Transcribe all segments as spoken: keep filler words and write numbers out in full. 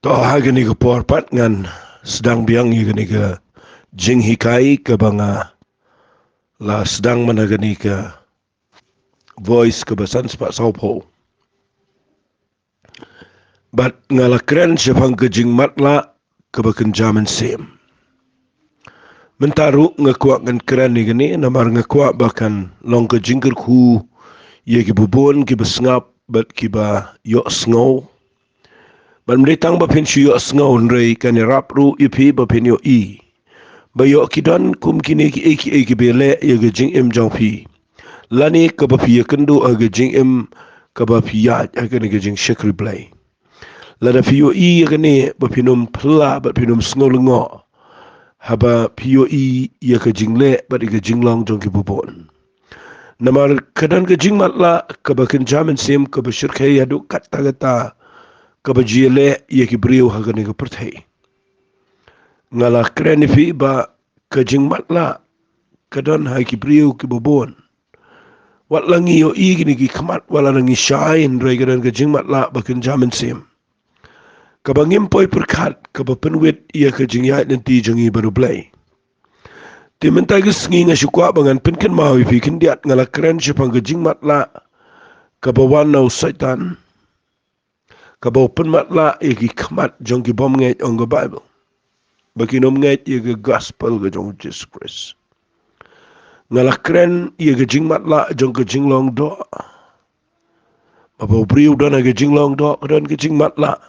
To, ha kane ka por pat ngan sdang biang ïa kane ka jinghikai kaba nga la sdang man ha kane ka Voice kaba san spah saw phew. Bad nga la kren shaphang ka jingmatlah kaba kynja mynsiem. Mynta ruh nga kwah ngan kren ïa kane namar nga kwah ba kan long ka jingkyrkhu ïa kiba bun, kiba sngap bad kiba ïohsngew. Bad ym dei tang ba phin shu ïohsngew, hynrei kan ïarap ruh ïa phi ba phin ïohi ba ïoh ki don kum kine kiei kiei kiba ïaleh ïa ka jingim jong phi, lane kaba phi ïakynduh ha ka jingim kaba phi ïaid ha kane ka jingshakri Blei. Lada phi ïohi ïa kane ba phin ym phylla bad phin ym sngew lyngngoh haba phi ïohi ïa ka jingleh bad ïa ka jinglong jong kiba bun. Namar ka don ka jingmatlah kaba kynja mynsiem kaba shyrkhei haduh katta katta kaba ju ïaleh ïa ki briew ha kane ka pyrthei. Nga la kren ïa phi ba ka jingmatlah ka don ha ki briew kiba bun. Wat la ngi ïohi kine ki khmat, wat la ngi shai, hynrei ka don ka jingmatlah ba kynja mynsiem kaba ngim poi pyrkhat, kaba pynwit ïa ka jingïaid lynti jong ngi bad U Blei. Te mynta ka sngi nga shu kwah ba ngan pynkynmaw ïa phi khyndiat. Nga la kren shaphang ka jingmatlah kaba wan na u Soitan, kaba u pynmatlah ïa ki khmat jong ki bym ngeit, ong ka Baibl, ba kin ym ngeit ïa ka gospel ka jong U Jisu Khrist. Nga la kren ïa ka jingmatlah jong ka jinglong doh, ba haba u briew u don ha ka jinglong doh ka don ka jingmatlah.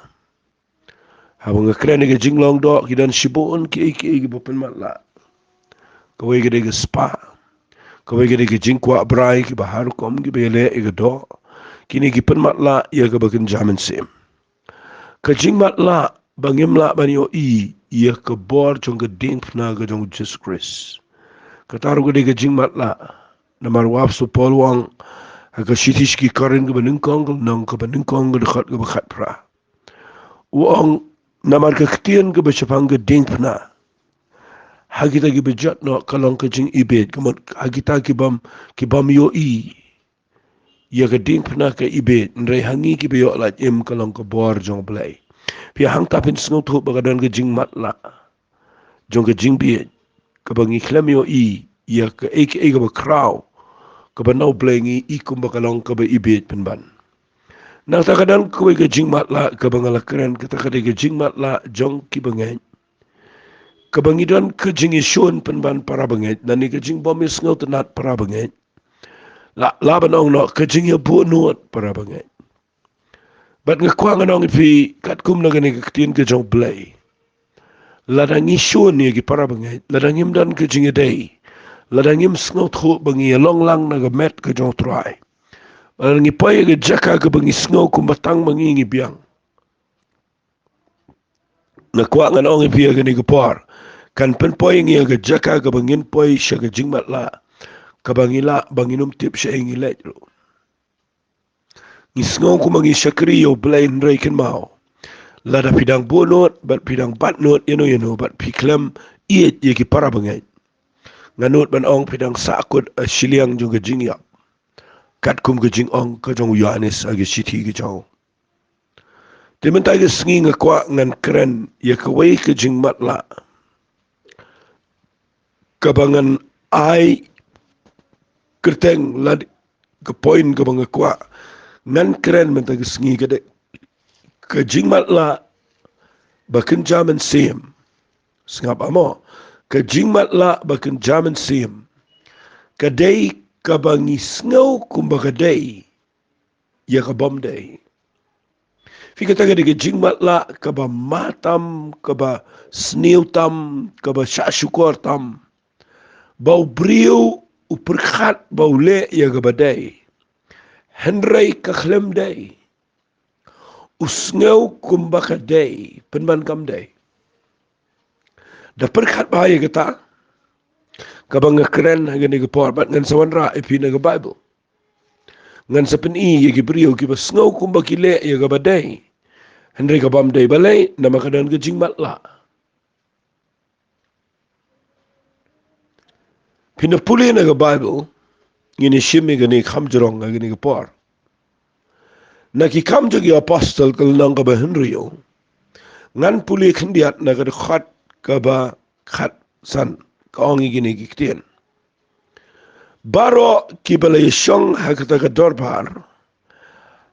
Haba nga kren ïa ka jinglong doh ki don shibun kiei kiei kiba pynmatlah. Kawei ka dei ka spah, kawei ka dei ka jingkwah brai, kiba har rukom kiba ïaleh ïa ka doh. Kine ki pynmatlah ïa kaba kynja mynsiem. Ka jingmatlah ba ngim lah ban ïohi ïa ka bor jong ka diengphna ka jong U Jisu Khrist. Kata ruh ka dei ka jingmatlah. Namar u Apostol Paul u ong ha ka shithi sha ki Korinth kaba nyngkong, ka lynnong kaba nyngkong, ka dkhot kaba khatphra, u ong, namar ka ktien kaba shaphang ka diengphna ha kita kiba jot noh ka long ka jingibieit, ka mut ha kita ki bym, ki bym ïohi ïa ka diengphna ka ibieit, hynrei ha ngi kiba ïoh lait im ka long ka bor jong U Blei. Phi, hangta phin sngewthuh ba ka don ka jingmatlah jong ka jingbieit kaba ngi khlem ïohi ïa kaei kaei kaba khraw kaba na U Blei, ngi i kumba ka long kaba ibieit pynban. Nangta ka don kawei ka jingmatlah kaba nga la kren, kata ka dei ka jingmatlah jong kiba ngeit, kaba ngi don ka jingïashun pynban para bangeit, lane ka jingbym ïasngewtynnat para bangeit, la, la ban ong noh ka jingïabuhnud para bangeit. Bad nga kwah ngan ong ïa phi katkum na kane ka ktien ka jong U Blei, lada ngi shun ïa ki para bangeit, lada ngim don ka jingïadei, lada ngim sngewthuh ba ngi ïalong lang na ka met ka jong U Trai, lada ngi poi ïa ka jaka kaba ngi sngew kumba tang ma ngi ngi biang, nga kwah ngan ong ïa phi ha kane ka por, kan pynpoi ïa ngi ïa ka jaka kaba ngin poi sha ka jingmatlah, kaba ngi lah ba ngin ym tip shaei ngi leit ruh. Ngi sngew kumba ngi shakri ïa U Blei, hynrei kynmaw, lada phi dang buhnud bad phi dang batnud ïano ïano bad phi khlem ïeit ïa ki para bangeit, nga nud ban ong phi dang sahkut ha shiliang jong ka jingïap, katkum ka jingong ka jong u Ïoannis ha ka shithi ka jong u. Te mynta ka sngi nga kwah ngan kren ïa kawei ka jingmatlah kaba ngan ai kyrteng, lane ka point kaba nga kwah ngan kren mynta ka sngi ka dei ka jingmatlah ba kynja mynsiem. Sngap, amo, ka jingmatlah ba kynja mynsiem ka dei kaba ngi sngew kumba ka dei ïa ka bym dei. Phi, kata ka dei ka jingmatlah kaba ma tam, kaba sniew tam, kaba shah shukor tam, ba u briew u pyrkhat ba u leh ïa kaba dei, hynrei ka khlem dei. U sngew kumba ka dei pynban kam dei. Da pyrkhat bha ïa kata kaba nga kren ha kane ka por, bad ngan sa wanrah ïa phi na ka Baibl. Ngan sa pyni ïa ki briew kiba sngew kumba ki leh ïa kaba dei, hynrei ka bym dei. Balei? Namar ka don ka jingmatlah. Phin da pule na ka Baibl, ngin ïa shim ïa kane ka kam jrong ha kane ka por. Na Ki Kam jong ki Apostol ka lynnong kaba hynriew, Ngan pule khyndiat na ka dkhot kaba khatsan, ka ong ïa kine ki ktien. Baroh kiba la ïashong ha kata ka dorbar,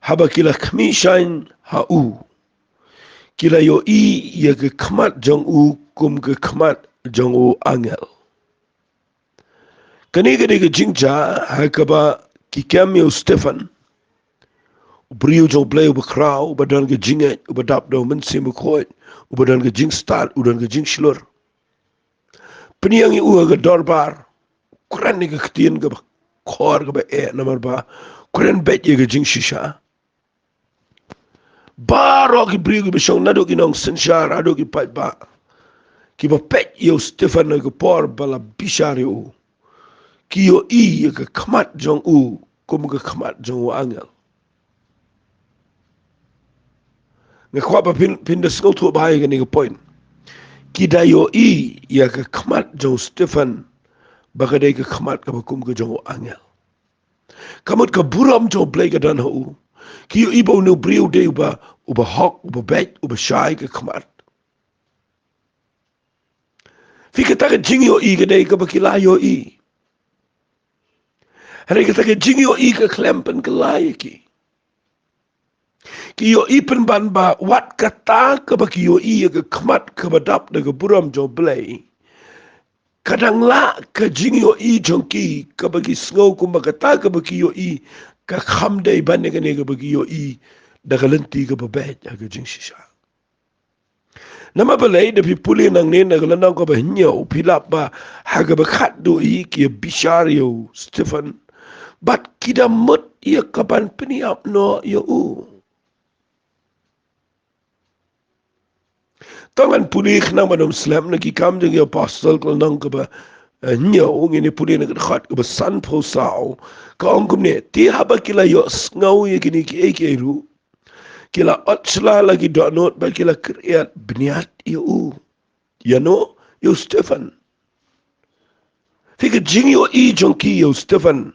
haba ki la khmih shaiñ ha u, ki la ïohi ïa ka khmat jong u kum ka khmat jong u angel. Kane ka dei ka jingjia ha kaba ki kem ïa u Stephen, u briew jong u Blei uba khraw, uba don ka jingngeit, uba dap da u Mynsiem Bakhuid, uba don ka jingstad, u don ka jingshlur. Pynïeng ïa u ha ka dorbar, kren ïa ka ktien kaba khor kaba eh, namar ba kren beit ïa ka jingshisha. Baroh ki briew kiba shong, naduh ki nongsynshar haduh ki paidbah, kiba peit ïa u Stephen ha ka por ba la bishar ïa u, ki ïohi ïa ka khmat jong u kum ka khmat jong u angel. Nga kwah ba phin, phin da sngewthuh bha ïa kane ka point. Ki da ïohi ïa ka khmat jong u Stephen ba ka dei ka khmat kaba kum ka jong u angel. Ka mut ka burom jong u Blei ka don ha u. Ki ïohi ba une u briew u dei uba, uba hok, uba beit, uba shai ka khmat. Phi, kata ka jingïohi ka dei kaba ki la ïohi. Hynrei kata ka jingïohi ka khlem pynkylla ïa ki. Ki ïohi pynban ba wat kata kaba ki ïohi ïa ka khmat kaba dap da ka burom jong u Blei, ka dang lah ka jingïohi jong ki kaba ki sngew kumba kata kaba ki ïohi ka kham dei ban ïa kane kaba ki ïohi da ka lynti kaba beit ha ka jingshisha. Namar balei? Da phi pule nangne na ka lynnong kaba hynñiew, phi lap ba ha kaba khatduh ki ïa bishar ïa u Stephen, bad ki da mut ïa ka ban pynïap noh ïa u. To ngan pule khnang ban ym slem na Ki Kam jong ki Apostol ka lynnong kaba, eh, hynñiew, ngin ïa pule na ka dkhot kaba sanphew saw. Ka ong kumne: Te haba ki la ïohsngew ïa kine kiei kiei ruh, ki la ot sla la ki dohnud bad ki la kyriat bniat ïa u. Ïa no? Ïa u Stephen. Phi, ka jingïohi jong ki ïa u Stephen,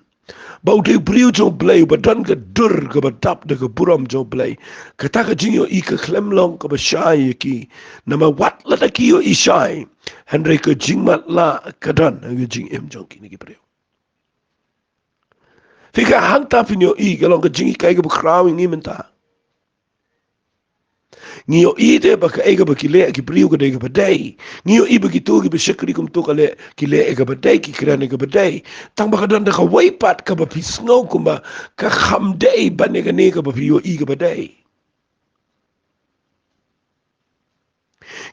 ba u dei u briew jong u Blei, uba don ka dur kaba dap da ka burom jong u Blei, kata ka jingïohi ka khlem long kaba shai ïa ki. Namar wat lada ki ïohi shai, hynrei ka jingmatlah ka don ha ka jingim jong kine ki briew. Phi, ka hangta phin ïohi ka long ka jinghikai kaba khraw ïa ngi mynta. Ngi ïohi te ba kaei kaba ki leh ki briew ka dei kaba dei. Ngi ïohi ba kito kiba shakri kumto ka leh, ki leh ïa kaba dei, ki kren ïa kaba dei. Tang ba ka don da kawei pat kaba phi sngew kumba ka kham dei ban ïa kane kaba phi ïohi kaba dei.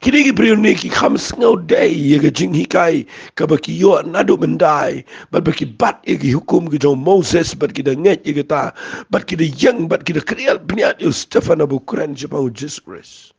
Kine ki briew ne ki kham sngew dei ïa ka jinghikai kaba ki ïoh naduh myndai, bad ba ki bat ïa ki hukum ki jong u Moses, bad ki da ngeit ïa kata, bad ki da ïeng, bad ki da kyriat bniat ïa u Stephen haba u kren shaphang u Jisu Khrist.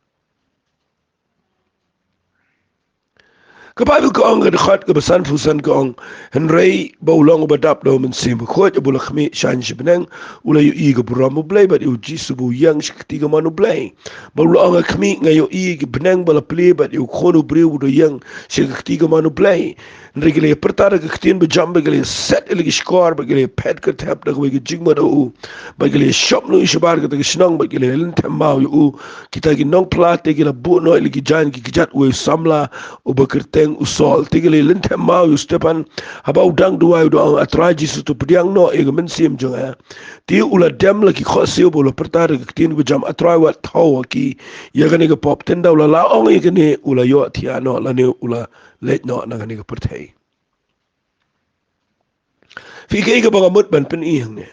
Ka Baibl ka ong, ka dkhot kaba sanphew san ka ong: Hynrei ba u long uba dap da u Mynsiem Bakhuid, haba u la khmih shaiñ sha bneng, u la ïohi ïa ka burom u Blei bad ïa u Jisu ba u ïeng sha ka kti kamon u Blei. Bad u la ong: Nga khmih, nga ïohi ïa ka bneng ba la plie bad ïa u Khun u briew uba ïeng sha ka kti kamon u Blei. Hynrei ki la ïa pyrta da ka ktien bajam, bad ki la ïa set ïa la ki shkor, bad ki la ïa phet kyrthep da kawei ka jingmut ha u, bad ki la ïa shop noh ïa shabar kata ka shnong, bad ki la ïa lynthem maw ïa u. Kita ki nongphla te ki la buh noh ïa la ki jaiñ ki kjat uwei u samla uba kyrteng u Saul. Te ki la ïa lynthem maw ïa u Stephen, haba u dang duwai u da ong: A Trai Jisu, to pdiang noh ïa ka mynsiem jong nga. Te u la dem la ki khohsiew bad u la pyrta da ka ktien bajam: A Trai, wat thew ha ki ïa kane ka pop. Te ynda u la lah ong ïa kane, u la ïohthiah noh lane u la leit noh na kane ka pyrthei. Phi, kaei kaba nga mut ban pyni hangne,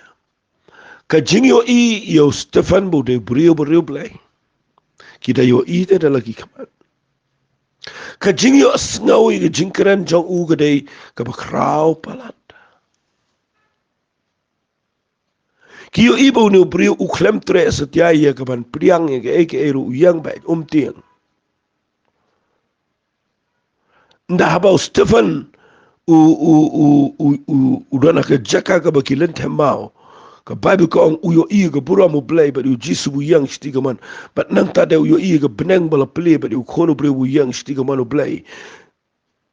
ka jingïohi ïa u Stephen ba u dei u briew bariewblei, ki da ïohi te da la ki khmat. Ka jingïohsngew ïa ka jingkren jong u ka dei kaba khraw palat. Ki ïohi ba une u briew u khlem treh satia ïa ka ban pdiang ïa kaei kaei ruh, u ïeng beit, um tieng. Ynda haba u Stephen u, u, u, u, u, u don ha ka jaka kaba ki lynthem maw, ka Baibl ka ong u ïohi ïa ka burom u Blei bad ïa u Jisu ba u ïeng shati kamon. Bad nangta de u ïohi ïa ka bneng ba la plie bad ïa u Khun u briew ba u ïeng shati kamon u Blei.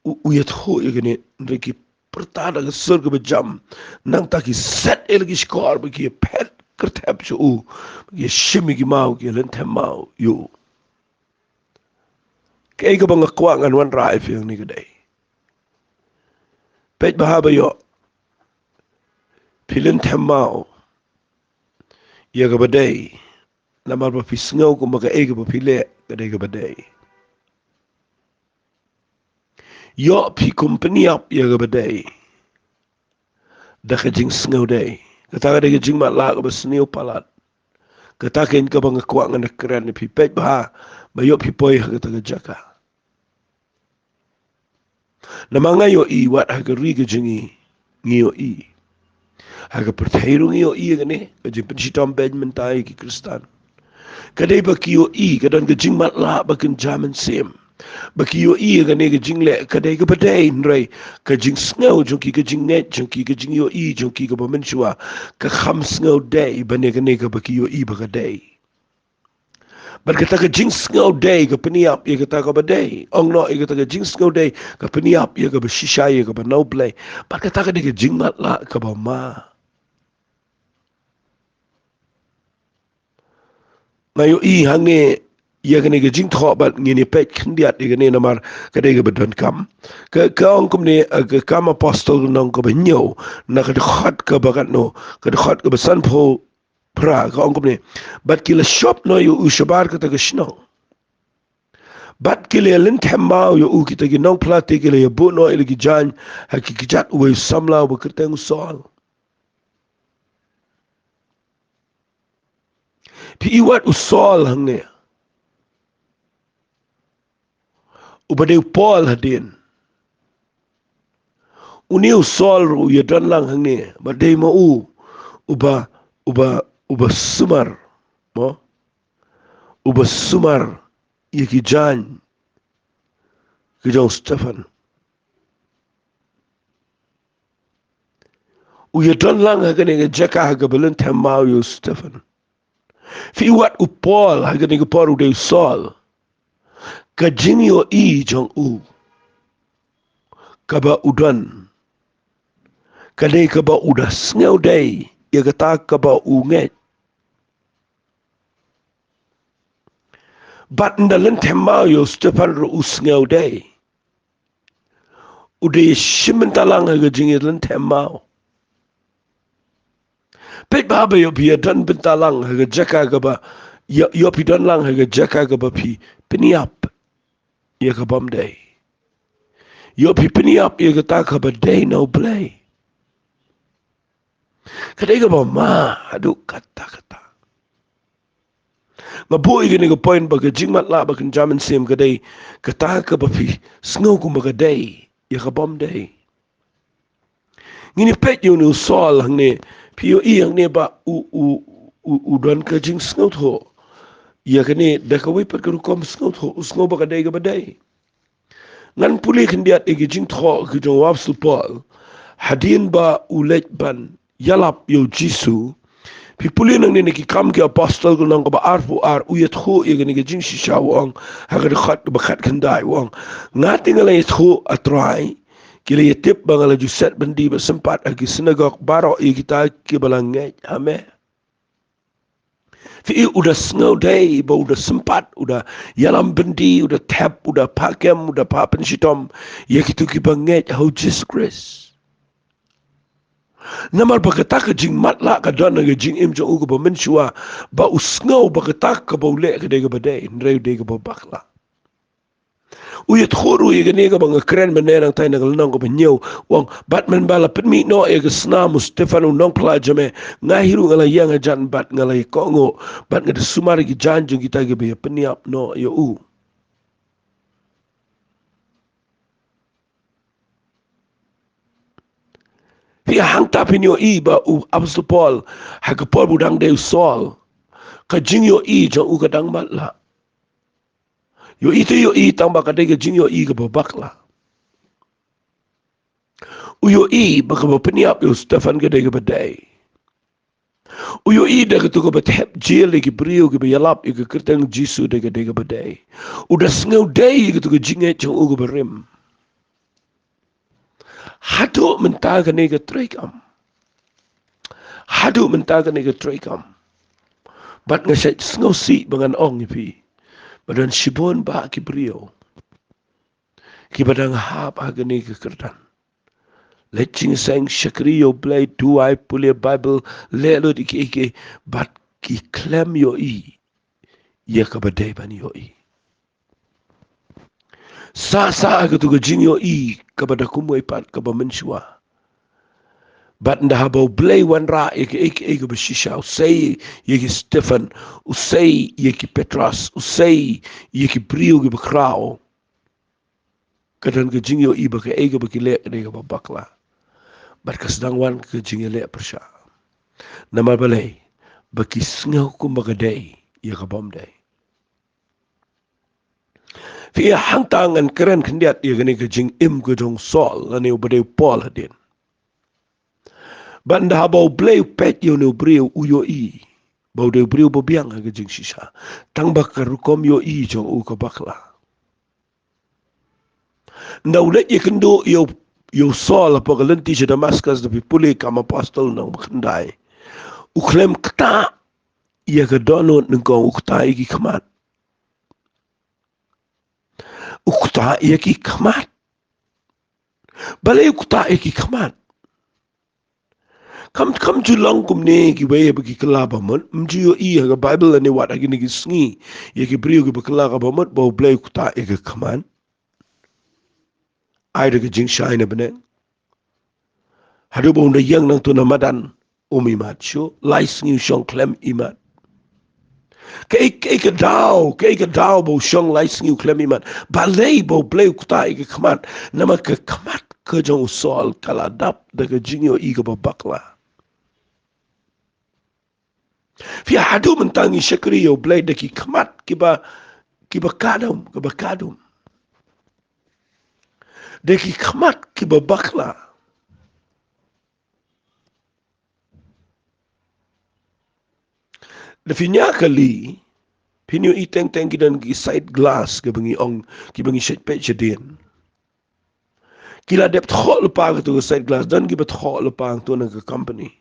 U, u ïathuh ïa kane, hynrei ki pyrta da ka sur kaba jam. Nangta ki set ïa la ki shkor bad ki ïa phet kyrthep sha u, bad ki ïa shim ïa ki maw, ki ïa lynthem maw ïa u. Kaei kaba nga kwah ngan wanrah ïa phi hangne ka dei, peit bha ba ïoh phi lynthem maw ïa kaba dei, namar ba phi sngew kumba kaei kaba phi leh ka dei kaba dei. Ïoh phi kum pynïap ïa kaba dei da ka jingsngew dei. Kata ka dei ka jingmatlah kaba sniew palat. Kata keiñ kaba nga kwah ngan da kren ïa phi, peit bha ba ïoh phi poi ha kata ka jaka. Namar nga ïohi wat ha ka ri ka jong ngi, ngi ïohi. Ha ka pyrthei ruh ngi ïohi ïa kane ka jingpynshitom beiñ mynta ïa ki Khristan. Ka dei ba ki ïohi ka don ka jingmatlah ba kynja mynsiem, ba ki ïohi ïa kane ka jingleh ka dei kaba dei, hynrei ka jingsngew jong ki, ka jingngeit jong ki, ka jingïohi jong ki kaba mynshuwa, ka kham sngew dei ban ïa kane kaba ki ïohi ba ka dei. Bad kata ka jingsngew dei ka pynïap ïa kata kaba dei. Ong noh, ïa kata ka jingsngew dei ka pynïap ïa kaba shisha, ïa kaba na U Blei. Bad kata ka dei ka jingmatlah kaba ma. Nga ïohi hangne ïa kane ka jingthoh bad ngin ïa peit khyndiat ïa kane namar ka dei kaba donkam. Ka, ka ong kumne, eh, ka Kam Apostol ka lynnong kaba hynñiew, na ka dkhot kaba katno, ka dkhot kaba sanphew phra, ka ong kumne: Bad ki la shop noh ïa u shabar kata ka shnong. Bad ki la ïa lynthem maw ïa u, kita ki nongphla te ki la ïa buh noh ïa la ki jaiñ ha ki kjat uwei u samla uba kyrteng u Saul. Phi i wat u Saul hangne, uba dei u Paul hadien. Une u Saul ruh u ïa don lang hangne, ba dei ma u uba, uba, uba sumar, mo? Uba sumar ïa ki jaiñ ki jong u Stephan. U ïa don lang ha kane ka jaka ha kaba lynthem maw ïa u Stephan. Phi i wat u Paul ha kane ka por u dei u Saul. Ka jingïohi jong u kaba u don ka dei kaba u da sngew dei ïa kata kaba u ngeit. Bad ynda lynthem maw ïa u Stephan ruh u sngew dei. U dei shim bynta lang ha ka jingïalynthem maw. Peit bha ba ïoh phi ïa don bynta lang ha ka jaka kaba, ïoh, ïoh phi don lang ha ka jaka kaba phi pynïap ïa ka bym dei. Ïoh phi pynïap ïa kata kaba dei na U Blei. Ka dei kaba ma haduh katta katta. Nga buh ïa kane ka point ba ka jingmatlah ba kynja mynsiem ka dei kata kaba phi sngew kumba ka dei ïa ka bym dei. Ngin ïa peit ïa une u Saul hangne, phi ïohi hangne ba u, u, u, u don ka jingsngewthuh ïa kane da kawei pat ka rukom sngewthuh, u sngew ba ka dei kaba dei. Ngan pule khyndiat ïa ki jingthoh ki jong u Apostol Paul hadien ba u leit ban ïalap ïa u Jisu. Phi pule nangne na ki Kam ki Apostol ka lynnong kaba arphew ar, u ïathuh ïa kane ka jingshisha, u ong ha ka dkhot kaba khatkhyndai, u ong: Nga te nga la ïathuh, A Trai, ki la ïatip ba nga la ju set byndi bad sympat ha ki synagog baroh ïa kita kiba la ngeit ha me. Phi i, u da sngew dei ba u da sympat, u da ïalam byndi, u da thep, u da phah kem, u da phah pynshitom ïa kito kiba ngeit ha u Jisu Khrist. Namar ba kata ka jingmatlah ka don ha ka jingim jong u kaba mynshuwa, ba u sngew ba kata kaba u leh ka dei kaba dei, hynrei u dei kaba bakla. U ïathuh ruh ïa kane kaba nga kren mynne nangtai na ka lynnong kaba hynñiew, u ong: Bad mynba la pynmih noh ïa ka snam u Stephan u nongphla jong me, nga hi ruh nga la ïeng hajan bad nga la ïakohnguh, bad nga da sumar ïa ki jaiñ jong kita kiba ïapynïap noh ïa u. Phi, hangta phin ïohi ba u Apostol Paul ha ka por ba u dang dei u Saul, ka jingïohi jong u ka dang matlah. Ïohi te ïohi, tangba ka dei ka jingïohi kaba bakla. U ïohi ba kaba pynïap ïa u Stephan ka dei kaba dei. U ïohi da kato kaba thep jail ïa ki briew kiba ïalap ïa ka kyrteng Jisu da ka dei kaba dei. U da sngew dei ïa kato ka jingngeit jong u kaba rim. Haduh mynta kane ka treikam. Haduh mynta kane ka treikam. Bad nga shait sngewsih ba ngan ong ïa phi ba don shibun bah ki briew kiba dang hap ha kane ka kyrdan. Leit jingïaseng, shakri ïa U Blei, duwai, pule Baibl, leh lut ïa kiei kiei, bad ki khlem ïohi ïa kaba dei ban ïohi. Sah sah ha katu ka jingïohi kaba da kumwei pat kaba mynshuwa. Bad ynda haba U Blei u wanrah ïa kiei kiei kaba shisha, u sei ïa ki Stephen, u sei ïa ki Petros, u sei ïa ki briew kiba khraw, ka don ka jingïohi ba kaei kaba ki leh ka dei kaba bakla. Bad ka sdang wan ka jingïaleh pyrshah. Namar balei? Ba ki sngew kumba ka dei ïa kabym dei. Phi ïa, hangta ngan kren khyndiat ïa kane ka jingim ka jong u Saul lane uba dei u Paul hadien. Bad ynda haba U Blei u peit ïa une u briew, u ïohi ba u dei u briew ba biang ha ka jingshisha, tang ba ka rukom ïohi jong u ka bakla. Ynda u leit ïakynduh ïa u, ïa u Saul hapoh ka lynti sha Damascus, da phi pule Kam Apostol lynnong ba khyndai, u khlem ktah ïa ka dohnud nyngkong, u ktah ïa ki khmat. U ktah ïa ki khmat. Balei u ktah ïa ki khmat? Kam, kam ju long kumne kiwei ba ki kylla ba mut? Ym ju ïohi ha ka Baibl lane wat ha kine ki sngi ïa ki briew kiba kylla ka ba mut ba U Blei u ktah ïa ki khmat? Ai da ka jingshai na bneng. Haduh ba u da ïeng nangta na madan, um imat shuh, lai sngi u shong khlem imat. Kaei, kaei ka daw, kaei ka daw ba u shong lai sngi u khlem imat? Balei ba U Blei u ktah ïa ka khmat? Namar ka khmat ka jong u Saul ka la dap da ka jingïohi kaba bakla. Phi ïa, haduh mynta ngi shakri ïa U Blei da ki khmat kiba, kiba kordor, kiba kordor. Da ki khmat kiba bakla. Da phin ïa kylli, phin ïohi teng teng ki don ki side glass kiba ngi ong, kiba ngi shait peit shadien. Ki la dep thoh lypa katu ka side glass, don kiba thoh lypa hangtu na ka company.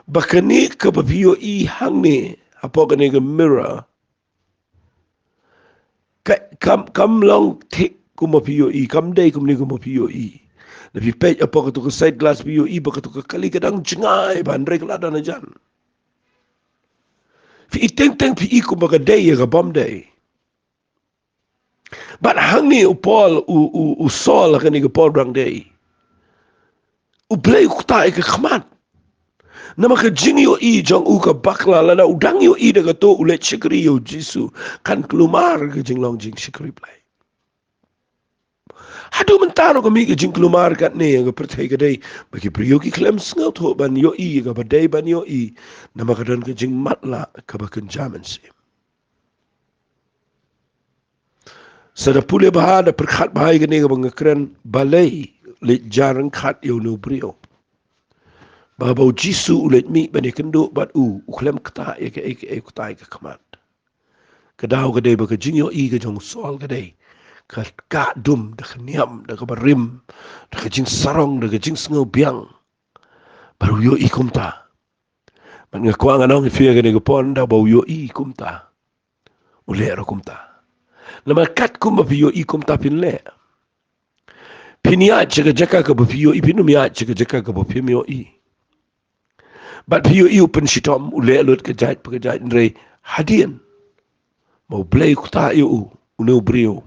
Ba kane kaba phi ïohi hangne hapoh kane ka mirror, ka, kam, kam long thik kumba phi ïohi, kam dei kumne kumba phi ïohi. Da phi peit hapoh katu ka side glass phi ïohi ba katu ka kali ka dang jngai bha, hynrei ka la don hajan. Phi i teng teng phi i kumba ka dei ïa kabym dei. Bad hangne u Paul, u, u, u Saul ha kane ka por dang dei, U Blei u ktah ïa ka khmat. Namar ka jingïohi jong u ka bakla, lada u dang ïohi da kato u leit shakri ïa u Jisu, kan kulmar ka jinglong jingshakri Blei. Haduh mynta ruh ka mih ka jingkulmar katne ha ka pyrthei, ka dei ba ki briew ki khlem sngewthuh ban ïohi ïa kaba dei ban ïohi, namar ka don ka jingmatlah kaba kynja mynsiem. Sa da pule bha, da pyrkhat bha ïa kane kaba nga kren, balei leit jan ryngkat ïa une u briew? Ba haba u Jisu u leit mih ban ïakynduh bad u, u khlem ktah ïa kaei kaei, u ktah ïa ka khmat. Ka daw ka dei ba ka jingïohi ka jong u Saul ka dei ka, ka dum da ka niam, da kaba rim, da ka jingsarong, da ka jingsngewbiang. Bad u ïohi kumta. Bad nga kwah ngan ong ïa phi ha kane ka por, ynda ba u ïohi kumta, u leh ruh kumta. Namar katkum ba phi ïohi kumta phin leh. Phin ïaid sha ka jaka kaba phi ïohi, phin ym ïaid sha ka jaka kaba phim ïohi. Bad phi ïohi u pynshitom, u leh lut ka jait pa ka jait, hynrei hadien ba U Blei u ktah ïa u, une u briew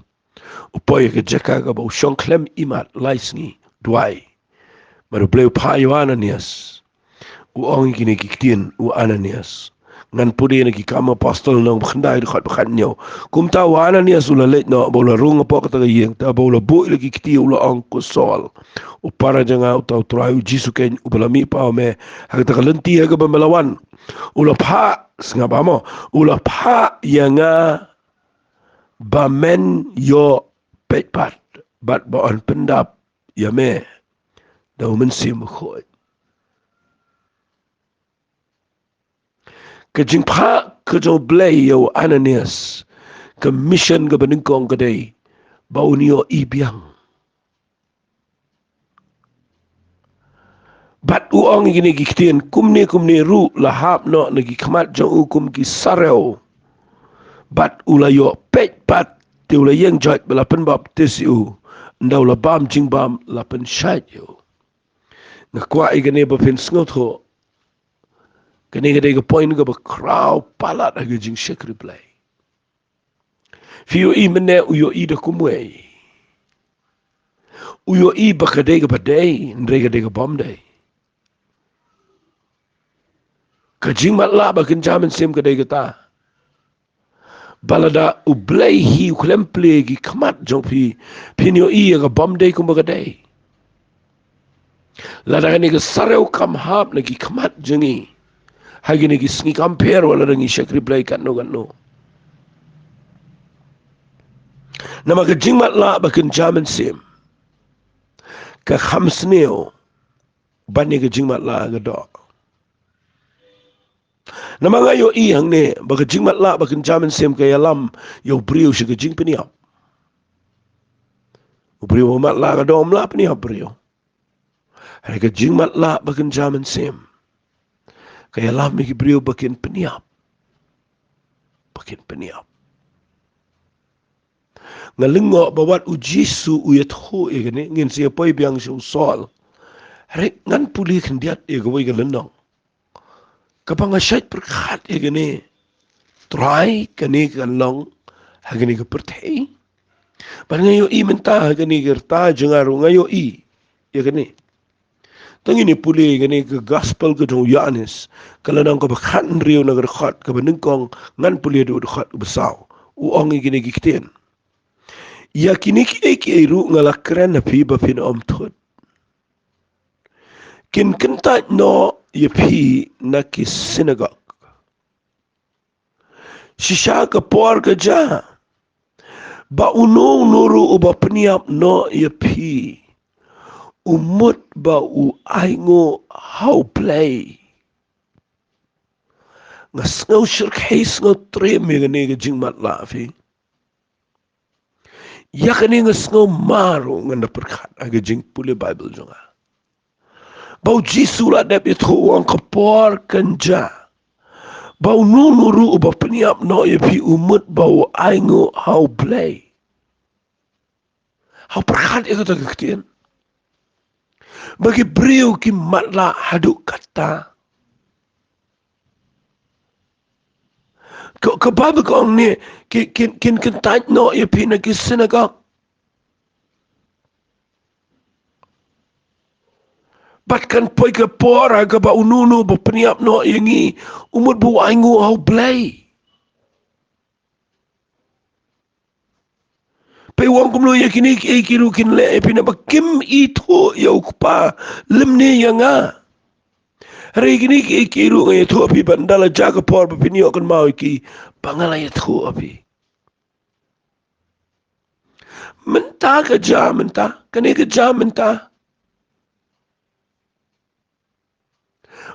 u poi ha ka jaka kaba u shong khlem imat lai sngi, duwai. Bad U Blei u phah ïa u Ananias. U ong ïa kine ki ktien, u Ananias. Ngan pule na ki Kam Apostol lynnong ba khyndai, dkhot ba khathynñiew. Kumta u Ananias u la leit noh, bad u la rung hapoh kata ka ïing, te bad u la buh ïa la ki kti, u la ong, ko Saul, u para jong nga, uta u Trai U Jisu keiñ uba la mih paw ïa me ha kata ka lynti ha kaba me la wan, u la phah, sngap bha mo, u la phah ïa nga ba men ïoh peit pat, bad ba yn pyndap ïa me da U Mynsiem Bakhuid. Ka jingphah ka jong U Blei ïa u Ananias, ka mission kaba nyngkong ka dei ba un ïohi biang. Bad u ong ïa kine ki ktien, kumne kumne ruh la hap noh na ki khmat jong u kum ki sarew. Bad u la ïoh peit pat Te u la ïeng jot ba la pynbaptis ïa u. Ynda u la bam jingbam la pynshait ïa u. Nga kwah ïa kane ba phin sngewthuh. Kane ka dei ka point kaba khraw palat ha ka jingshakri Blei. Phi ïohi mynne u ïohi da kumwei. U ïohi ba ka dei kaba dei, hynrei ka dei ka bym dei. Ka jingmatlah ba kynja mynsiem ka dei kata. Ba lada U Blei hi u khlem plie ki khmat jong phi, phin ïohi ïa ka bym dei kumba ka dei. Lada kane ka sarew kam hap na ki khmat jong ngi, ha kine ki sngi kam pher wat lada ngi shakri Blei katno katno. Namar ka jingmatlah ba kynja mynsiem ka kham sniew ban ïa ka jingmatlah ka doh. Namar nga ïohi hangne ba ka jingmatlah ba kynja mynsiem ka ïalam ïa u briew sha ka jingpynïap. U briew ba matlah ka doh um lah pynïap briew. Hynrei ka jingmatlah ba kynja mynsiem ka ïalam ïa ki briew ba kin pynïap. Ba kin pynïap. Nga lyngngoh ba wat U Jisu u ïathuh ïa kane, ngin sa ïa poi biang sha u Saul. Hynrei ngan pule khyndiat ïa kawei ka lynnong kaba nga shait pyrkhat ïa kane. Trai, kane kan long ha kane ka pyrthei? Bad nga ïohi mynta ha kane ka rta jong nga ruh nga ïohi ïa kane. Te ngin ïa pule ïa kane ka gospel ka jong u Ïoannis, ka lynnong kaba khathynriew na ka dkhot kaba nyngkong, ngan pule haduh dkhot kaba saw. U ong ïa kine ki ktien: Ïa kine kiei kiei ruh nga la kren ha phi ba phin ym thut. Kin kyntait noh ïa phi na ki synagog. Shisha ka por ka jia ba uno uno ruh uba pynïap noh ïa phi u mut ba u ainguh ha U Blei. Nga sngew shyrkhei, sngew triem ïa kane ka jingmatlah phi. Ïa kane nga sngew ma ruh ngan da pyrkhat ha ka jingpule Baibl jong nga. Ba U Jisu la dep ïathuh u ong ka por kan jia ba uno uno ruh uba pynïap noh ïa phi u mut ba u ainguh ha U Blei. Ha pyrkhat ïa kata ka ktien. Ba ki briew ki matlah haduh katta. Ka, ka Baibl ka ong ne, ki, kin, kin kyntait noh ïa phi na ki synagog. Bad kan poi ka por ha kaba uno uno ba pynïap noh ïa ngi u mut ba u ainguh ha U Blei. Phi wan kumno ïa kine kiei kiei ruh kin leh ïa phi naba kim ithuh ïa U Kpa lymne ïa nga. Hynrei kine kiei kiei ruh nga ïathuh ïa phi bad ynda la jia ka por ba phin ïoh kynmaw ïa ki ba nga la ïathuh ïa phi. Mynta ka jia mynta, kane ka jia mynta.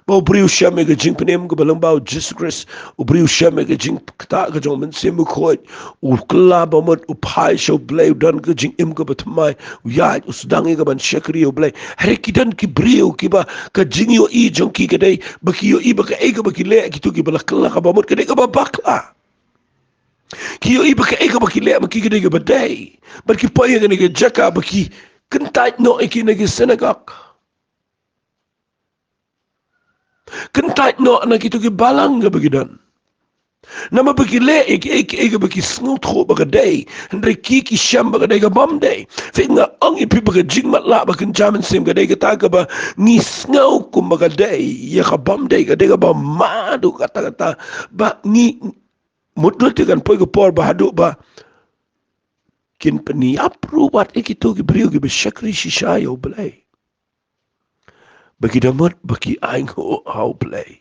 Ba u briew shem ïa ka jingpynim kaba lyngba U Jisu Khrist, u briew shem ïa ka jingkta ka jong u Mynsiem Bakhuid, u kylla ba mut, u phai sha U Blei, u don ka jingim kaba thymmai, u ïaid, u sdang ïa ka ban shakri ïa U Blei. Hynrei ki don ki briew kiba ka jingïohi jong ki ka dei ba ki ïohi ba kaei kaba ki leh, kito kiba la kylla kaba mut ka dei kaba bakla. Ki ïohi ba kaei kaba ki leh ma ki ka dei kaba dei. Bad ki poi ha kane ka jaka ba ki kyntait noh ïa ki na ki synagog. Kyntait noh na kito ki balang kaba ki don. Namar ba ki leh ïa kiei kiei kaba ki sngewthuh ba ka dei. Hynrei ki ki shem ba ka dei ka bym dei. Phi, nga ong ïa phi ba ka jingmatlah ba kynja mynsiem ka dei kata kaba ngi sngew kumba ka dei ïa ka bym dei, ka dei kaba ma haduh katta katta. Ba ngi mut lut te kan poi ka por ba haduh ba kin pynïap ruh wat ïa kito ki briew kiba shakri shisha ïa U Blei. Ba ki da mut ba ki ainguh ha U Blei.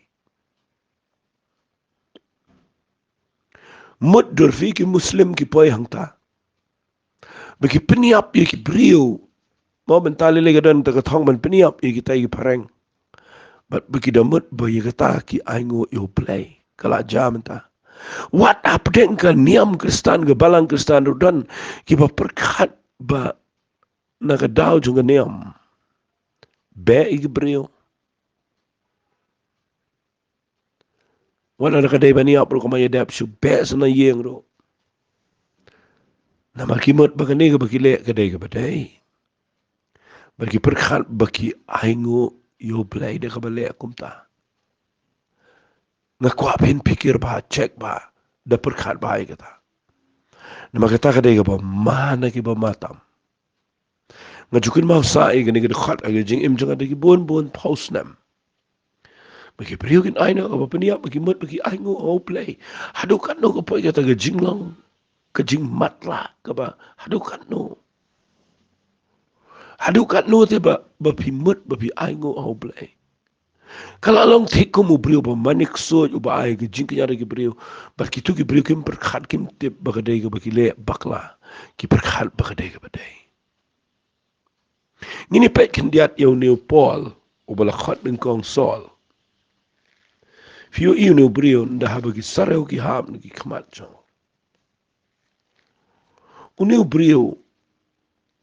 Mut dur phi ki Muslim ki poi hangta ba ki pynïap ïa ki briew. Mo, mynta lei lei ka don ta ka thong ban pynïap ïa kita ki phareng. Bad ba ki da mut ba ïa kata ki ainguh ïa U Blei. Ka la jia mynta. Wat hapdeng ka niam Khristan, ka balang Khristan ruh don kiba pyrkhat ba na ka daw jong ka niam beh ïa ki briew. Wat lada ka dei ban ïap ruh, kumba ïa dep shu beh sa na ïing ruh. Namar ki mut ba kane kaba ki leh ka dei kaba dei. Bad ki pyrkhat ba ki ainguh ïa U Blei da kaba leh kumta. Nga kwah phin pyrkhat bha, check bha, da pyrkhat bha ïa kata. Namar kata ka dei kaba ma na kiba ma tam. Nga ju kynmaw sa ïa kane ka dkhot ha ka jingim jong nga da ki bun bun phew snem. Ba ki briew kin ai noh kaba pynïap, ba ki mut ba ki ainguh ha U Blei. Haduh katno ka poi kata ka jinglong, ka jingmatlah kaba, haduh katno. Haduh katno te ba, ba phi mut ba phi ainguh ha U Blei. Ka la long thik kum u briew ba manik suit uba ai ka jingkñia da ki briew. Bad kito ki briew kim pyrkhat, kim tip ba ka dei kaba ki leh bakla. Ki pyrkhat ba ka dei kaba dei. Ngin ïa peit khyndiat ïa une u Paul, uba la khot nyngkong Saul. Phi ïohi une u briew, ynda haba ki sarew ki hap na ki khmat jong u. Une u briew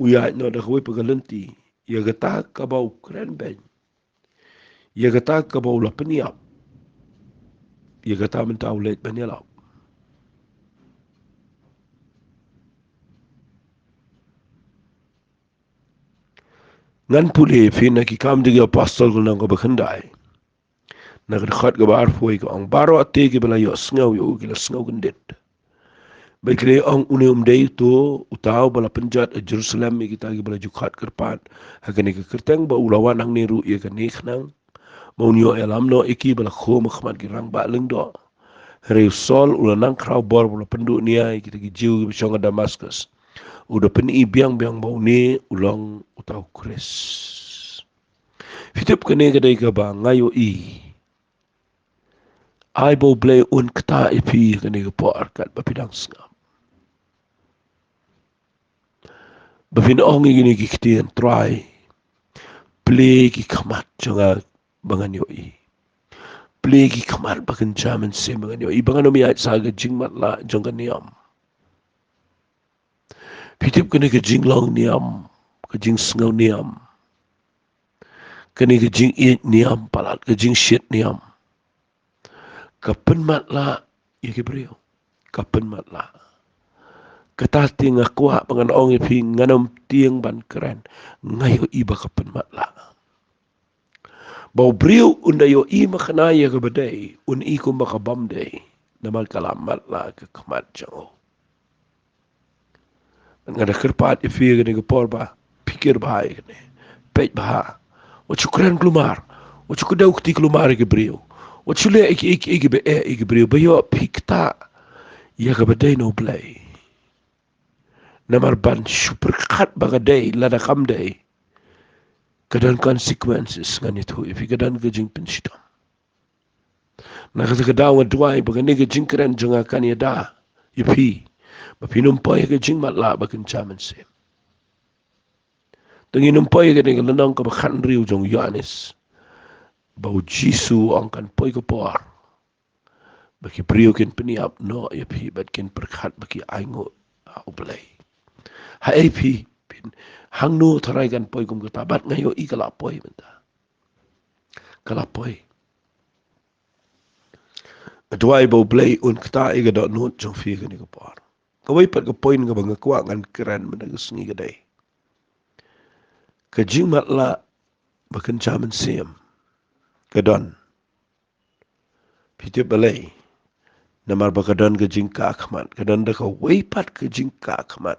u ïaid noh da kawei pat ka lynti, ïa kata kaba u kren beiñ, ïa kata kaba u la pynïap, ïa kata mynta u leit ban ïalap. Ngan pule ïa phi na Ki Kam jong ki Apostol ka lynnong kaba khyndai. Na ka dkhot kaba arphew ka ong, baroh te kiba la ïohsngew ïa u ki la sngew kyndit. Bad ki la ong, une um dei uto uta uba la pynjot ha Jerusalem ïa kita kiba la ju khot kyrpad ha kane ka kyrteng, ba u la wan hangne ruh ïa kane khnang ba un ïoh ïalam noh ïa ki ba la khum ha khmat ki rangbah lyngdoh. Hynrei u Saul u la nang khraw bor ba u la pynduh nia ïa kita ki Jiw kiba shong ha Damaskus, u da pyni biang biang ba une u long uta u Khrist. Phi tip kane ka dei kaba nga ïohi. Ai ba U Blei un ktah ïa phi kane ka por katba phi dang sngap. Ba phin ong ïa kine ki ktien, Trai, plie ki khmat jong nga ba ngan ïohi. Plie ki khmat ba kynja mynsiem ba ngan ïohi, ba ngan ym ïaid sha ka jingmatlah jong ka niam. Phi tip kane ka jinglong niam, ka jingsngew niam, kane ka jingïeit niam palat, ka jingshit niam, ka pynmatlah ïa ki briew. Ka pynmatlah. Kata te nga kwah ba ngan ong ïa phi, ngan ym tieng ban kren, nga ïohi ba ka pynmatlah. Ba u briew un da ïohi makna ïa kaba dei, un i kumba ka bym dei, namar ka la matlah ha ka khmat jong u. Nga da kyrpad ïa phi kane ka por ba pyrkhat bha ïa kane. Peit bha. Wat shu kren kulmar. Wat shu kdew kti kulmar ïa ki briew. Wat shu leh ïa ki, ïa ki, ïa ki ba eh ïa ki briew. Ba ïoh phi ktah ïa kaba dei na U Blei. Namar ban shu pyrkhat ba ka dei lada kam dei, ka don consequences, ngan ïathuh ïa phi, ka don ka jingpynshitom. Na kata ka daw nga duwai ba kane ka jingkren jong nga kan ïada ïa phi, ba phin ym poi ha ka jingmatlah ba kynja mynsiem. Te ngin ym poi ha kane ka lynnong kaba khathynriew jong u Ïoannis, ba U Jisu u ong kan poi ka por ba ki briew kin pynïap noh ïa phi bad kin pyrkhat ba ki ainguh ha U Blei. Haei phi, phin, hangno tharai kan poi kum kata, bad nga ïohi ka la poi mynta. Ka la poi. Nga duwai ba U Blei un ktah ïa ka dohnud jong phi kane ka por. Kawei pat ka point kaba nga kwah ngan kren mynta ka sngi ka dei ka jingmatlah ba kynja mynsiem. Ka don. Phi tip balei? Namar ba ka don ka jingkah khmat, ka don da kawei pat ka jingkah khmat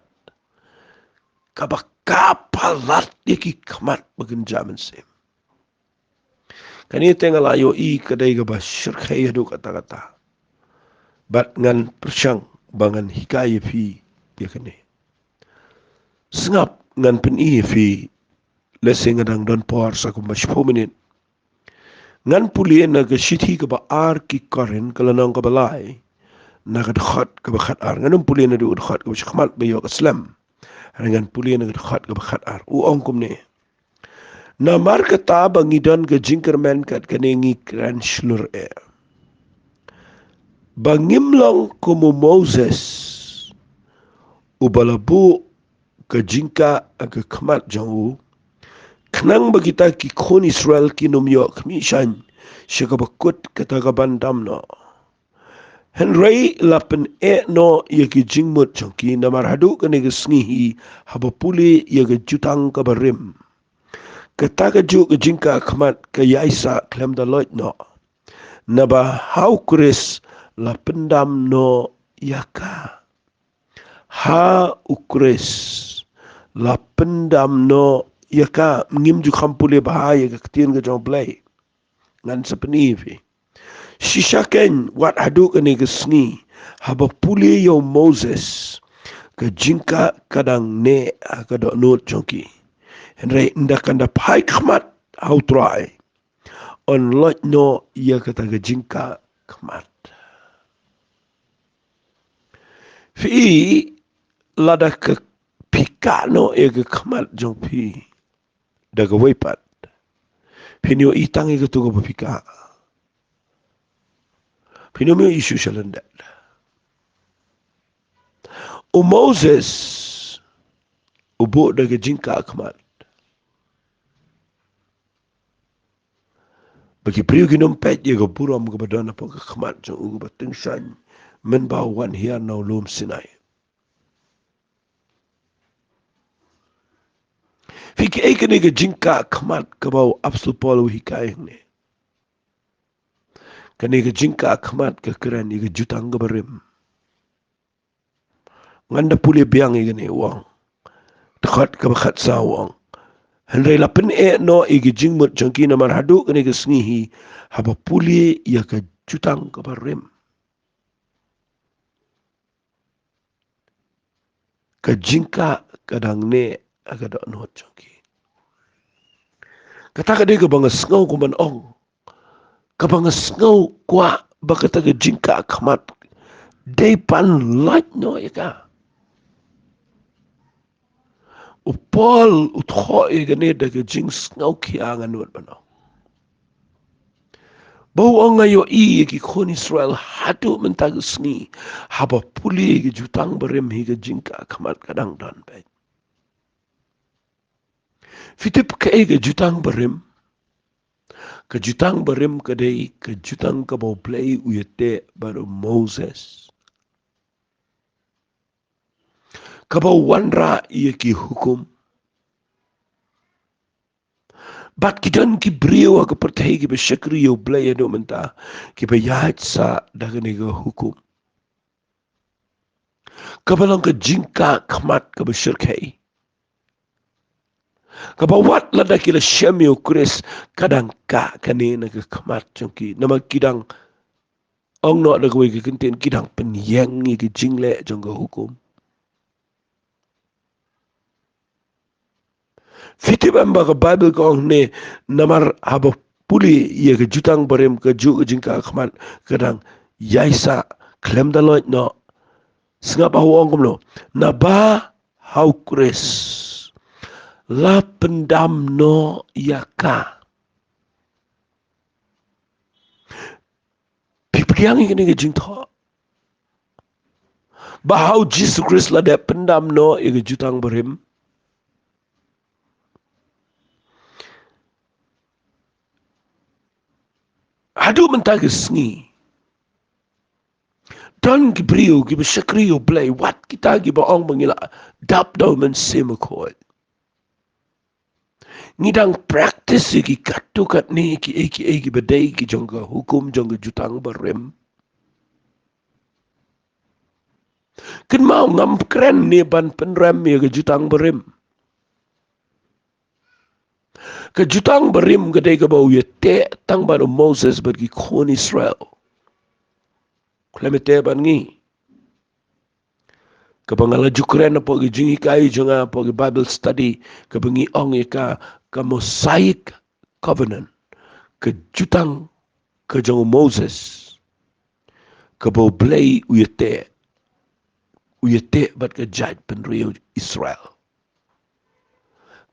kaba kah palat ïa ki khmat ba kynja mynsiem. Kane te nga la ïohi ka dei kaba shyrkhei haduh katta katta. Bad ngan pyrshang ba ngan hikai ïa phi ïa kane. Sngap, ngan pyni ïa phi, lehse nga dang don por sa kumba shiphew minit. Ngan pule na ka shithi kaba ar ki Korinth, ka lynnong kaba lai, na ka dkhot kaba khatar. Ngan ym pule naduh ka dkhot kaba shakhmat ba ïoh ka slem. Hynrei ngan pule na ka dkhot kaba khatar. U ong kumne: Namar kata ba ngi don ka jingkyrmen kat kane ngi kren shlur eh, ba ngim long kum u Moses, uba la buh ka jingkah ha ka khmat jong u, khnang ba kita ki khun Israel kin ym ïoh khmih shaiñ sha kaba kut kata kaban dam noh. Hynrei la pyneh noh ïa ki jingmut jong ki, namar haduh kane ka sngi hi, haba pule ïa ka jutang kaba rim, kata kajuh ka jingkah khmat ka ïaisah khlem da loit noh. Naba ha U Khrist la pyndam noh ïa ka. Ha U Khrist la pyndam noh ïa ka. Ngim ju kham pule bha ïa ka ktien ka jong U Blei. Ngan sa pyni ïa phi. Shisha kein, wat haduh kane ka sngi, haba pule ïa u Moses, ka jingkah ka dang neh ha ka dohnud jong ki. Hynrei ynda kan da phai khmat ha U Trai, yn loit noh ïa kata ka jingkah khmat. Phi, lada ka phi kah noh ïa ka khmat jong phi da kawei pat, phin ïohi tang ïa kato kaba phi kah. Phin ym ïohi shuh sha lyndet. U Moses u buh da ka jingkah khmat. Ba ki briew kin ym peit ïa ka burom kaba don hapoh ka khmat jong u, kaba tyngshaiñ mynba u wan hiar na u lum Sinai. Phi, kaei kane ka jingkah khmat kaba u Apostol Paul u hikai hangne? Kane ka jingkah khmat ka kren ïa ka jutang kaba rim. Ngan da pule biang ïa kane, u ong. Dkhot kaba khatsaw, u ong: Hynrei la pyneh noh ïa ki jingmut jong ki, namar haduh kane ka sngi hi, haba pule ïa ka jutang kaba rim, ka jingkah ka dang neh ha ka dohnud jong ki. Kata ka dei kaba nga sngew, kumban ong, kaba nga sngew kwah ba kata ka jingkah khmat dei ban loit noh ïa ka. U Paul u thoh ïa kane da ka jingsngew khia, ngan nud ban ong. Ba u ong, nga ïohi ïa ki khun Israel haduh mynta ka sngi, haba pule ïa ka jutang barim hi, ka jingkah khmat ka dang don beit. Phi tip kaei ka jutang barim? Ka jutang barim ka dei ka jutang kaba U Blei u ïateh bad u Moses, kaba u wanrah ïa ki hukum. Bad ki don ki briew ha ka pyrthei kiba shakri ïa U Blei haduh mynta, kiba ïaid sah da kane ka hukum, kaba long ka jingkah khmat kaba shyrkhei, kaba wat lada ki la shem ïa U Khrist, ka dang kah kane na ka khmat jong ki. Namar ki dang ong noh da kawei ka kyntien, ki dang pynïeng ïa ka jingleh jong ka hukum. Phi tip em ba ka Baibl ka ong ne, namar haba pule ïa ka jutang barim, kajuh ka jingkah khmat ka dang ïaisah khlem da loit noh. Sngap ba u ong kumno: Naba ha U Khrist la pyndam noh ïa ka. Phi pdiang ïa kane ka jingthoh, ba ha U Jisu Khrist la dep pyndam noh ïa ka jutang barim. Haduh mynta ka sngi, don ki briew kiba shakri ïa U Blei, wat kita kiba ong ba ngi la dap da U Mynsiem Bakhuid. Ngi dang practice ïa ki katto katne kiei kiei kiba dei ki jong ka hukum jong ka jutang barim. Kynmaw, ngam kren ne ban pynrem ïa ka jutang barim. Ka jutang barim ka dei kaba u ïateh tang bad u Moses bad ki khun Israel. Khlem ïateh bad ngi. Kaba nga la ju kren hapoh ki jinghikai jong nga, hapoh ki Bible study, kaba ngi ong ïa ka, ka Mosaic Covenant, ka jutang ka jong u Moses, kaba U Blei u ïateh, u ïateh bad ka jaitbynriew Israel.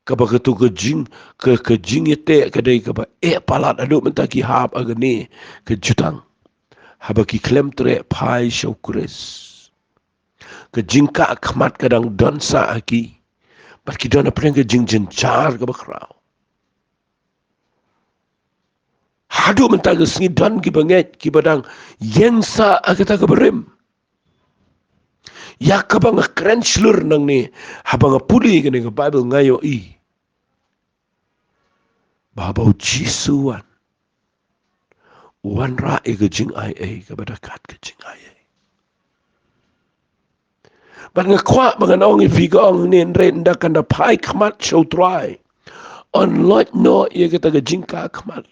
Kaba kato ka jing, ka, ka jingïateh ka dei kaba eh palat haduh mynta ki hap ha kane ka jutang, haba ki khlem treh phai sha U Khrist. Ka jingkah khmat ka dang don sah ha ki, bad ki don hapdeng ka jingjynjar kaba khraw. Ha Haduh mynta ka sngi don kiba ngeit, kiba dang ïeng sah ha kata ka barim. Ïa kaba nga kren shlur nangne, haba nga pule kane ka Baibl nga ïohi ba haba u Jisu u wan, u wanrah ïa ka jingai ei kaba da kat ka jingai ei. Bad nga kwah ba ngan ong ïa phi, ka ong ne, hynrei ynda kan da phai khmat sha u Trai, yn loit noh ïa kata ka jingkah khmat.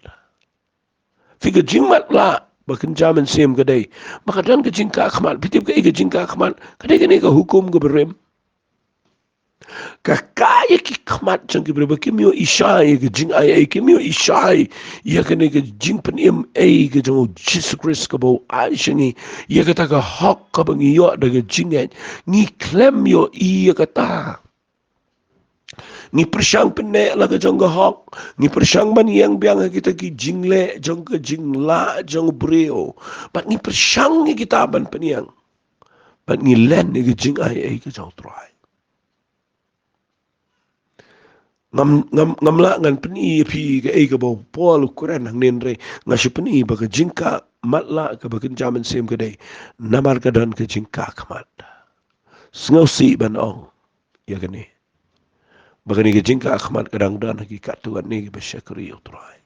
Phi, ka jingmatlah ba kynja mynsiem ka dei ba ka don ka jingkah khmat. Phi tip kaei ka jingkah khmat? Ka dei kane ka hukum ka barim. Ka kah ïa ki khmat jong ki briew ba kim ïohi shai ïa ka jingai ei, kim ïohi shai ïa kane ka jingpynim ei ka jong u Jisu Khrist kaba u ai sha ngi, ïa kata ka hok kaba ngi ïoh da ka jingngeit. Ngi khlem ïohi ïa kata. Ngi pyrshang pynneh la ka jong ka hok. Ngi pyrshang ban ïeng biang ha kita ki jingleh jong ka jinglah jong u briew. Bad ngi pyrshang ïa kita ban pynïeng. Bad ngi len ïa ka jingai ei ka jong u Trai. Ngam, ngam, ngam lah ngan pyni ïa phi kaei kaba u Paul u kren hangne, hynrei nga shu pyni ba ka jingkah matlah kaba kynja mynsiem ka dei namar ka don ka jingkah khmat. Sngewsih ban ong ïa kane, ba kane ka jingkah khmat ka dang don ha ki katto katne kiba shakri ïa u Trai.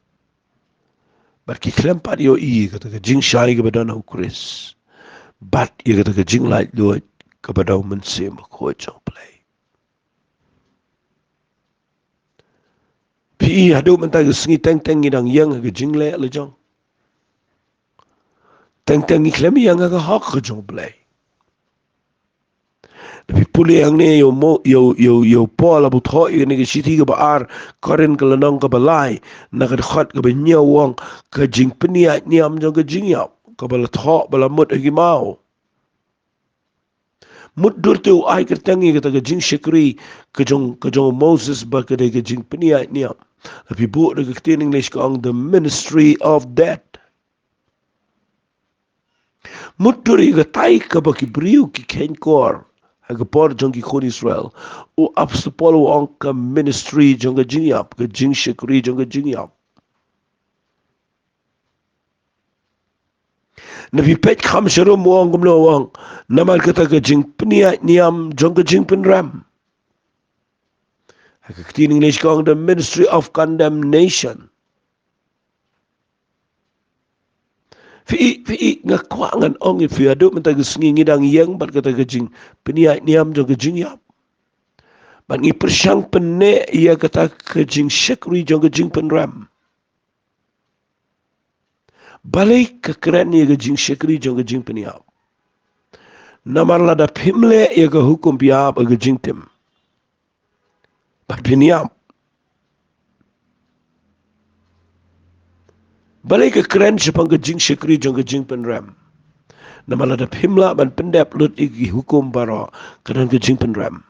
Bad ki khlem pat ïohi ïa kata ka jingshai kaba don ha u Khrist, bad ïa kata ka jinglaitluid kaba da u Mynsiem Bakhuid jong u Blei. Phi, haduh mynta ka sngi teng teng ngi dang ïeng ha ka jingleh la jong. Teng teng ngi khlem ïeng ha ka hok ka jong u Blei. Lada phi pule hangne ïa u Mo-, ïa u, ïa u, ïa u Paul haba u thoh ïa kane ka shithi kaba ar Korinth ka lynnong kaba lai, na ka dkhot kaba hynñiew u ong, ka jingpynïaid niam jong ka jingïap kaba la thoh ba la mut ha ki maw. Mutdur te u ai kyrteng ïa kata ka jingshakri ka jong, ka jong u Moses ba ka dei ka jingpynïaid niam. Lada phi buh da ka ktien English ka ong the ministry of death. Mutdur ïa katai kaba ki briew ki kheiñ kor ha ka por jong ki khun Israel, u Apostol Paul u ong ka ministry jong ka jingïap, ka jingshakri jong ka jingïap. Lada phi peit kham sharum u ong kumno, u ong, namar kata ka jingpynïaid niam jong ka jingpynrem. Ha ka ktien English ka ong the ministry of condemnation. Phi, phi, nga kwah ngan ong ïa phi, haduh mynta ka sngi ngi dang ïeng bad kata ka jingpynïaid niam jong ka jingïap. Bad ngi pyrshang pynneh ïa kata ka jingshakri jong ka jingpynrem. Balei ka kren ïa ka jingshakri jong ka jingpynïap? Namar lada phim leh ïa ka hukum, phi ïap ha ka jingtim bad phin ïap. Balei ka kren shaphang ka jingshakri jong ka jingpynrem? Namar lada phim lah ban pyndep lut ïa ki hukum baroh, ka don ka jingpynrem.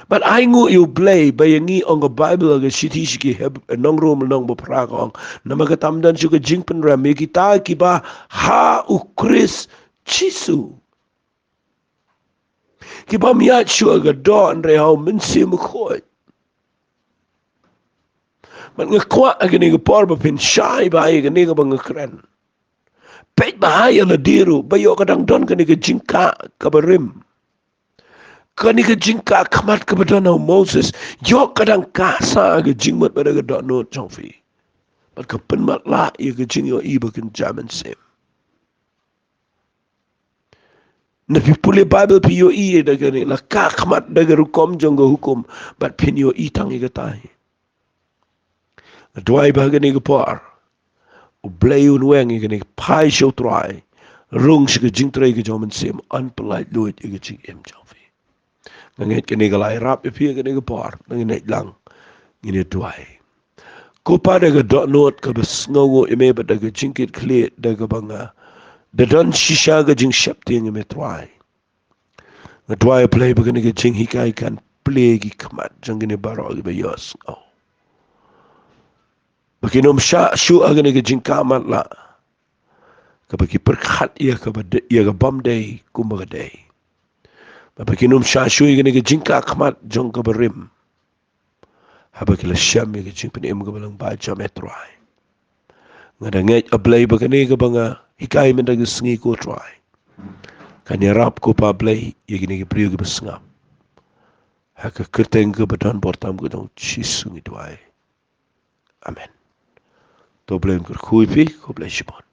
Bad ai nguh ïa u Blei ba ïa ngi, ong ka Baibl ha ka shithi sha ki Heb-, nong Rom lynnong ba phra ka ong, namar kata ym don shuh ka jingpynrem ïa kita kiba ha u Khrist Jisu, kiba ym ïaid shuh ha ka doh hynrei ha u Mynsiem Bakhuid. Bad nga kwah ha kane ka por ba phin shai bha ïa kane kaba nga kren. Peit bha ïa lade ruh, ba ïoh ka dang don kane ka jingkah kaba rim. Kane ka jingkah khmat kaba don ha u Moses, ïoh ka dang kah sah ha ka jingmut bad ha ka dohnud jong phi. Bad ka pynmatlah ïa ka jingïohi ba kynja mynsiem. Lada phi pule Baibl phi ïohi da kane, la kah khmat da ka rukom jong ka hukum, bad phin ïohi tang ïa katai. Nga duwai ba ha kane ka por u Blei un weng ïa kane ka phai sha u Trai, rung sha ka jingtrei ka jong u Mynsiem, yn pyllait luid ïa ka jingim jong phi. Nga ngeit kane ka la ïarap ïa phi ha kane ka por, nangta ngin ïaid lang, ngin ïa duwai. Ko Pa, da ka dohnud kaba sngewnguh ïa me bad da ka jingkitkhlieh da kaba nga da don shisha ka jingsheptieng ïa me Trai. Nga duwai, Blei, ba kane ka jinghikai kan plie ki khmat jong kine baroh kiba ïohsngew, ba kin ym shah shuh ha kane ka jingkah matlah kaba ki pyrkhat ïa kaba de-, ïa ka bym dei kumba ka dei. Ba, ba kin ym shah shuh ïa kane ka jingkah khmat jong kaba rim, haba ki la shem ïa ka jingpynim kaba lyngba jong me Trai. Nga da ngeit, A Blei, ba kane kaba nga hikai mynta ka sngi, ko Trai, kan ïarap, ko Pa Blei, ïa kine ki briew kiba sngap. Ha ka kyrteng kaba don bor tam, ka dong Jisu ngi duwai. Amen. To Blei un kyrkhu ïa phi, khublei shibun.